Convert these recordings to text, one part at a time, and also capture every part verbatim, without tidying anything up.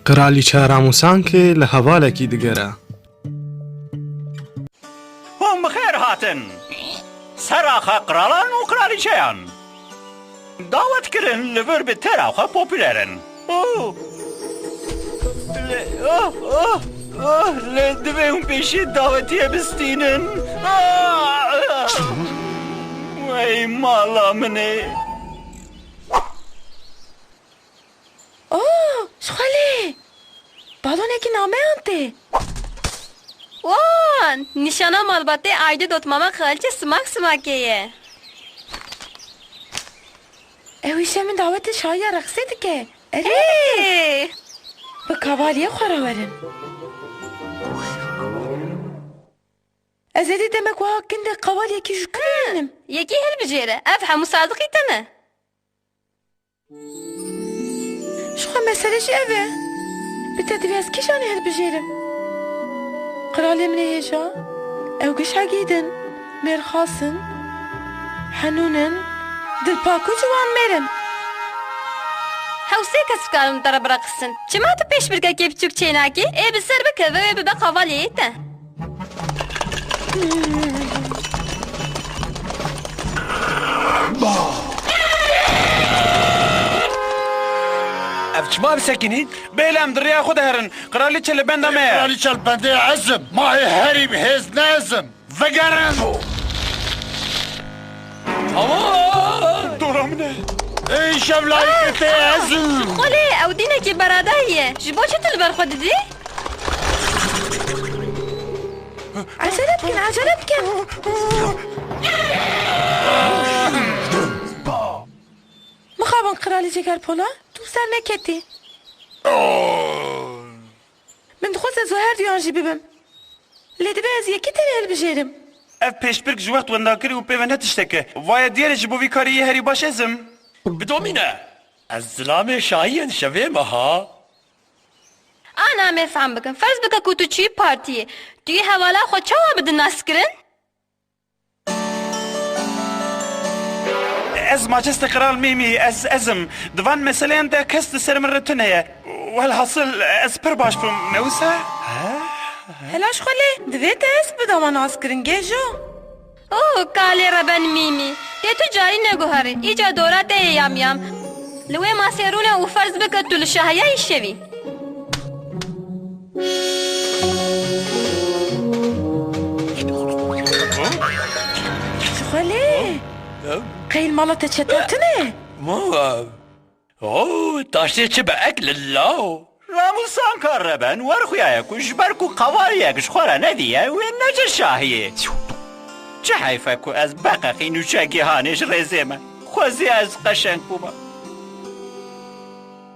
Qiralîçe Ramûsankê li hevalekî digere. Hûn bi xêr hatin. Seraxa qiralan û qiralîçeyan. Dawet kirin li vir bi tera xwe popûler in. Oh! Lê, oh, oh, oh, lê divê hûn pêşî dawetiyê bistînin. Ah! Wey mala min ê. Oh, Şixwelê! Balonekî nameyan tê. Wan! Nîşana malbatê Aydî Dotmama Kraliçe Simak Simakê ye. Ew îşev min dawetê şahiya reqsê dike. Erê! Hey! Bi kavaliyê xwe re werin. Ez êdî demek wiha kin de kavaliyekî ji ku bibînim? Yekî hilbijêre. Ev hemû sadiqî te ne. Ji xwe mesele jî ev e. Bi te divê ez kîjanê hilbijêrim? Qiralê min ê hêja, ew giş hegîd in, mêrxas in, henûn in, dilpak û ciwan mêr in. Hew sê kes dikarin te re bireqisin. Çima tu pêşbirkekê biçûk çênakî? Ê bi ser bikeve wê bibe qavaliyê te. Ev çima bisekinîn? Bêlem, di rêya xwe de herin. Qiralîçe li benda me ye. Qiralîçe li bendê ez im. Ma ê herî bi hêz ne ez im. Vegerin! Tamam! Dora min e. Ey şevlayî tê ez im. Xwelê, ew dînekî beradayî ye. Ji bo çi tu li ber xwe didî? Ecele bikin, ecele bikin. Mixabin qiralî Cegerpola, tu ser neketî. Min dixwest ez û her duyan jî bibim. Lê divê ez yekî tenê hilbijêrim. Ev pêşbirk ji wext wenda kirî û pê ve ne tiştek e. Vaye diyar e ji bo vî karî yê herî baş ez im. Bidomîne. Ez zilamê şahiyên şevê me ha. Ana em ê fehm bikin. Ferz bike ku tu çûyî partiyê. Tu yê hevala xwe çawa bidin naskirin? Ez maçestê Qral Mîmî, ez, ez im. Di van meseleyan de kes li ser min re tune ye. Welhasil, ez pir baş bûm, ne wisa? Hela ji xwe lê, divê te ez bidama naskirin, gêjo. Oh, kalê reben Mîmî. Tê tu carî neguherî. Îca dora te yê yamyam. Li wê masê rûne û ferz bike tu li şahiya îşevî. Ji xwe lê. Qey li mala te çetin tune? Ma. Oh, taştê çi be ek lilla. Ramûsanka reben werxuyaye ku ji ber ku qavaliyek ji xwe re nediye, wê nece şahiyê. Çi heyf e ku ez beqeqî nûçe gihanê ji rêzê me. Xwezî ez qeşeng bûma.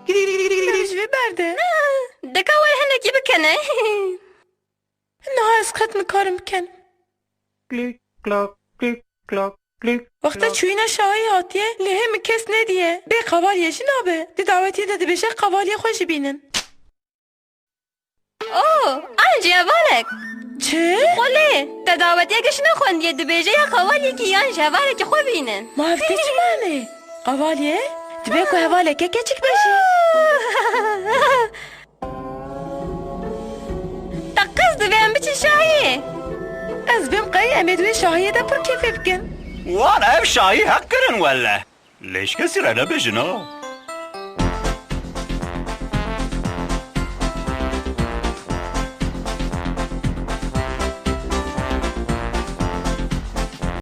Ev ji vê berde. Deka wer hinekî bikene. Niha ez qet nikarim bikin. Klik, klak, klik, klak, klik, Wexta klak. Çûyîna şahî hatiye, lê hê min kes nediye. Bê qavaliyê jî nabe. Di dawetiyê de dibêje qavaliyê xwe jî bînin. Oh, an ji hevalek. Çi? Xwelê, te dawetiyeke ji nexwendiye dibêje ya qavaliyekî yan ji hevalekî xwe bînin. Ma ev tê çi mane? Qavaliyê? Dibe ku hevaleke keçik be jî. Te qez divê em biçin şahiyê? Ez bêm qey em ê di wê şahiyê de pir kêfê bikin. Wan ev şahî heq kirin welle. Lê ji kesî re nebêjin ha.